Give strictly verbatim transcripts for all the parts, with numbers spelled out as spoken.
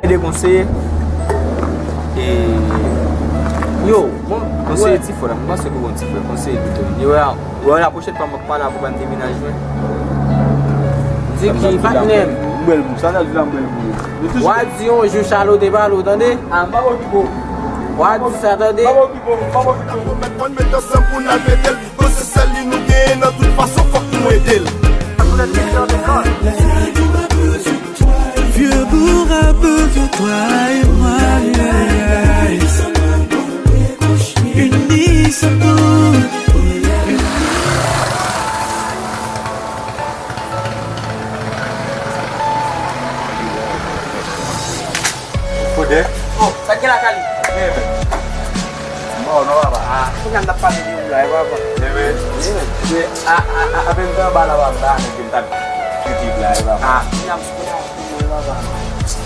De konseye. E, yo, bon, konseye ti frè la, mwen panse ke bon ti frè, konseye pito. Yo, la, wè, la pwochèn fwa mwen pa la pou ban demenaj mwen. Di ki patnè m. Mwen bèl pou sa, sa di la mwen bèl pou. Wa di yon jou Charlotte pa lo, tande? A, m pa okipe w. Wa di sa, tande? M pa okipe w, m pa okipe w. Mèt konn met ansanm pou n al mete l. Bon, se sèl li nou genyen nan tout fason, fòk nou ede l. Vieux bourg a besoin de toi et moi. Unis ensemble. Foden. Oh, sa k gen la, Kali? Byen, men. Mò non, papa. Ah, kounye a n ap pale de ou la, e papa. Byen, men. Byen, men. Byen, a, a, a, apèn tan anba la, papa, m ta annik vin t ap kritik la, e papa. Ah, kounye a m sou kounye a, wi, papa.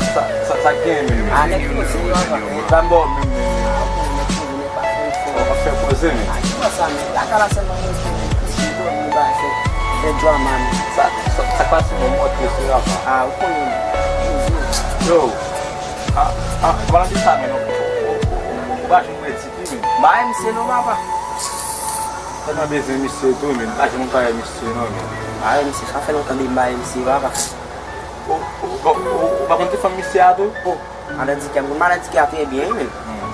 Sa, sa, sa k gen, men? Ah, nèg poze, papa. Sa m ba w menm, men. Ah, ok, nèg poze, nèg pa fè efò. W ap fè poze, men. Ah, ki bò sa, men? Lakay la sèlman mwen rete, men. Kouche, dòmi, bagay, fè, fè drama, men. Sa, sa, sa k pase, men, montre se la, papa. Ah, ou konnen, men. Poze. Yo. Ah, ah, pa nan di sa, men, non. Ou, ou, ou, ou, ou pa janm wè Tiki, men. M pa M C non, papa. Tèlman bezwen misye tou, men. M pa janm wè misye, non, men. M pa M C, sa fè lontan depi m pa M C, papa. Ou, ou, ou, ou, ou pa konn ti fanm misye a tou? Oh, madan Tiki a, m konn madan Tiki a trè byen, wi, men. Hmm.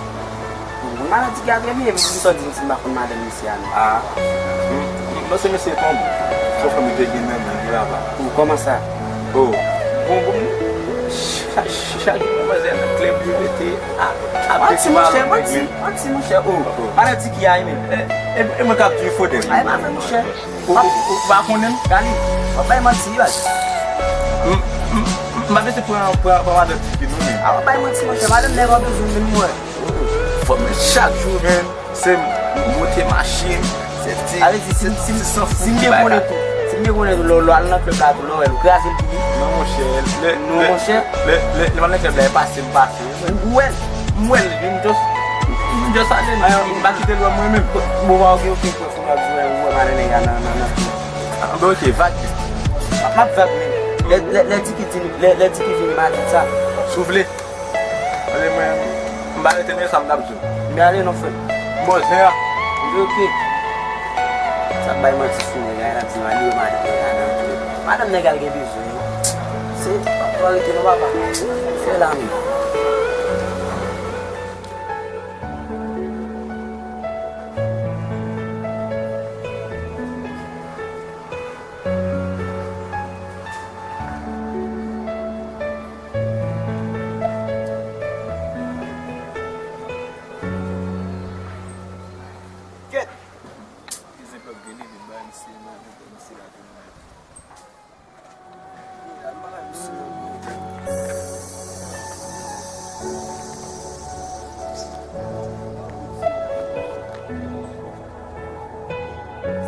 M konn madan Tiki a trè byen, men m sot di m si m pa konn madan misye a, non. Ah. M, m, m panse misye tonbe. Se yon fanm li te gen nan men li, papa. Ou kòman sa? Oh. Bon, bon, chak, chak jou manzè nan klèb li rete a, a manti, monchè, manti, manti, monchè. Oh, madan Tiki a, wi, men. E, e, e mwen k ap di Foden. Ay, pa vre, monchè. Ou, ou, ou, ou pa konnen m? Kali, w ap bay manti, wi, baz. M, m, m pa bezwen pran, pran, pran madan Tiki, non, men. A, w ap bay manti, monchè. Madanm nèg w ap bezwen menm, mwen. Fò m chak jou, men. Se m monte machin, se ti, se ti sanfou ki bay ka. Si m te konnen tou, si m te konnen tou, lè w al nan klèb la tou, lè w wè l, ou kraze l pou li. Non, monchè, lè, non, lè, monchè, lè, lè, lè m al nan klèb la, e pase m pase. Ou wè l, m wè l, m just, m just ale, m pa kite l wè mwen menm. Bon, pa oke, oke, oke, fò m ap di w wè madan nèg la nan, nan, nan. Ah, ben, oke, vag. M ap vag menm. Lè, lè, lè Tiki di, lè, lè Tiki vini, m a di sa. Si w vle. Ale mwen, m pa rete, men sa m t ap di w. Men ale non, frè. Bon, zen an. Li oke. Sa bay manti sou nèg la, l ap di nou, li wè madanm nèg la nan. Madanm nèg la gen bezwen, wi. Se, pa, pa rete non, papa. Fè la, men. Kèt! Peze plòk grenn li vin ba M C nan, M C la tou nan.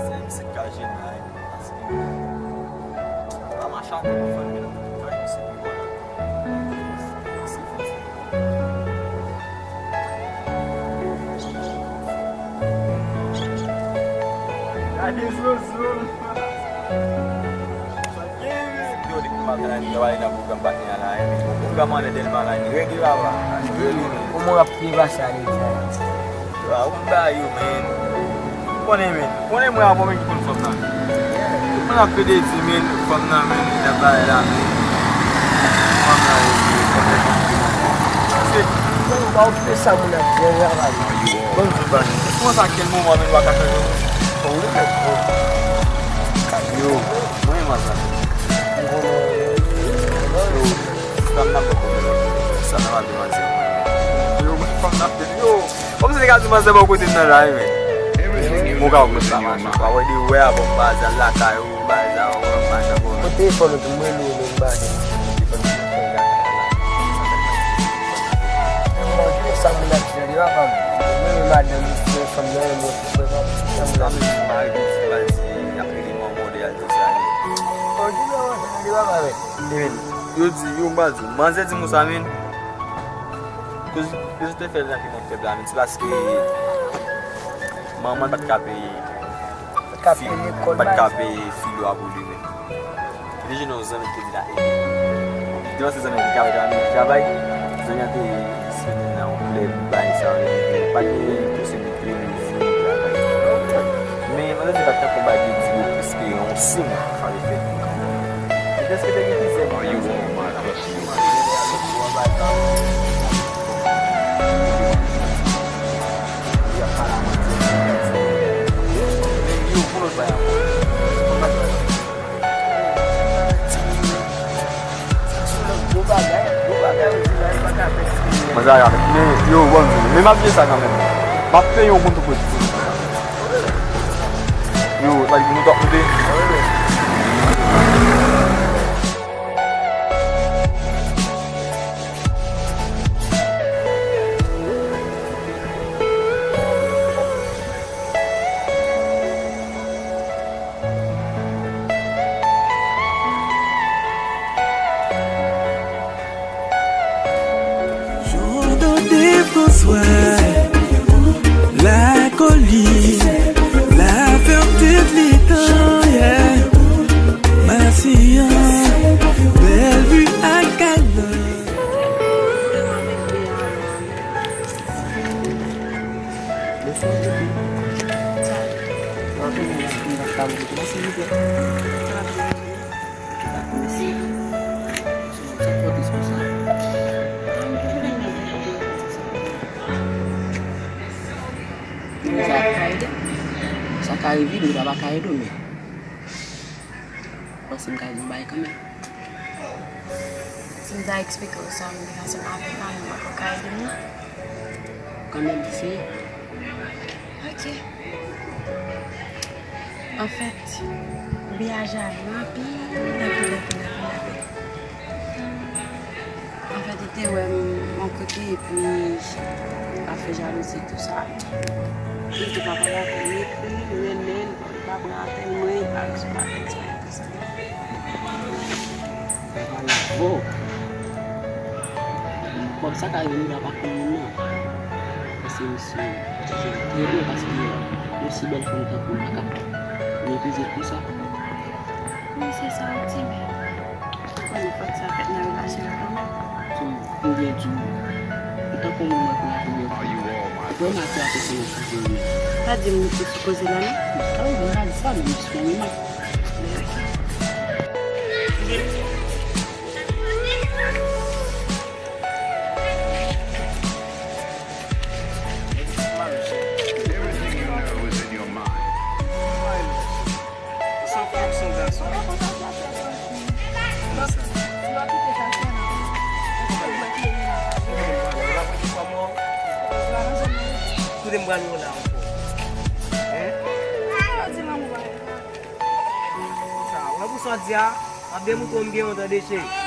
Se M C k ka jene a, paske pa mache atè pou fann vin nan kay M C pou wè. Gade zozo. Yo, depi maten an, li travay nan pwogram patnè a la, hein. Pwogram anlè Dèlma la, li règle, papa. Kòman w ap peye pase a legliz la? A, ou konn bagay yo, men. Ou konnen, men. Ou konnen mwen avè w, men, ki konn fanm nan. Tout moun ap plede di, men, fanm nan, men, li nan bagay la, men. Fanm nan, yo, fanm nan, se. Bon, ou pa okipe sa moun ap di, papa. Bon, m di w bagay. Kòman sa, kèl moman, men, w a ka fè yo? Bon, wi, men, bon. Yo, mwen, mwen, sa. M konnen. Yo, sa m nan poko. Sa nan pale manzè. Yo, mwen, fanm nan, yo. Kòmsi li ka di manzè bò kote m nan la, wi, men. Mwen ka wè sa, machin. Wa wè de wè a, bon, bagay sa lakay ou, bagay sa, ou, machin, bon. Mwen telefòn ou tou, mwen rele ou, men m pa gen. Bon, ki sa moun ap di, li pa fè m. Mwen, mwen, madanm, mwen, fanm nan, mwen, mwen, mwen, sa moun ap di. Mari, mari, mari, y ap rele manman de al di sa, li. Bon, ki sa moun ap di, li pa fè m. Yo di, yo, m pa di, manzè di m sa, men. Koz, koz te fè l rantre nan klèb la, men se paske manman l pa t ka peye, pa t ka peye lekòl, pa t ka peye filo a pou li, men. Li te jwenn yon zanmi ki te di l a ede. Li te panse zanmi ki travay, travay, travay. Nèg la te disponible nan yon klèb, bagay sa yo, pa gen posiblite rezime travay. Men, mwen te di pa t tankou bagay ki dire plis ke yon sis mwa, sa vle fè. Petèt ke te gen plizyè moun nan zòn nan. Mwen sa avèk, men yo, bon, men m ap di sa kanmenm. M ap peye yon konn tou pwet. Yo, sa di nou t ap moute. Jodo de François, la colline, la ferté de l'étang, yeah. Massian, Bellevue à Galop. Sa ka rive, men sa pa ka ede w, men panse m ka di w bagay kanmenm. Si m ta eksplike w sa m gen ansanm avèk mwen, ou pa ka ede m, non? Kanmenm, eseye. Ok. Anfèt, Bea jalouz anpil, anpil, anpil, anpil, anpil. Anfèt, li te wè m yon kote, epi l ap fè jalouzi, tou sa. Li te pa pale avè m, li ekri, li renmen, li pa pran apèl mwen, li pa resevwa apèl sa, li te sa. Bon. Kòb sa ka rive, m pa konn moun nan. Paske misye, misye trè byen, paske yon si bèl fanm tankou l pa ka meprize l konsa. Kòman se sa w di, men ou konnen fòk sa fèt nan relasyon an kanmenm. Kòm m vle di w, ou tankou moun mwen pou la premyè fwa. Ou vrèman atire atansyon nan koze w menm. Pa di m nou te sou koze la, non? Sa w vin la di sa, men m jis fè yon remake. Kote m pral yo la ankò? Hein? Sa, wè pou sa w di a, m ap demoute w m gen yon tande cheri.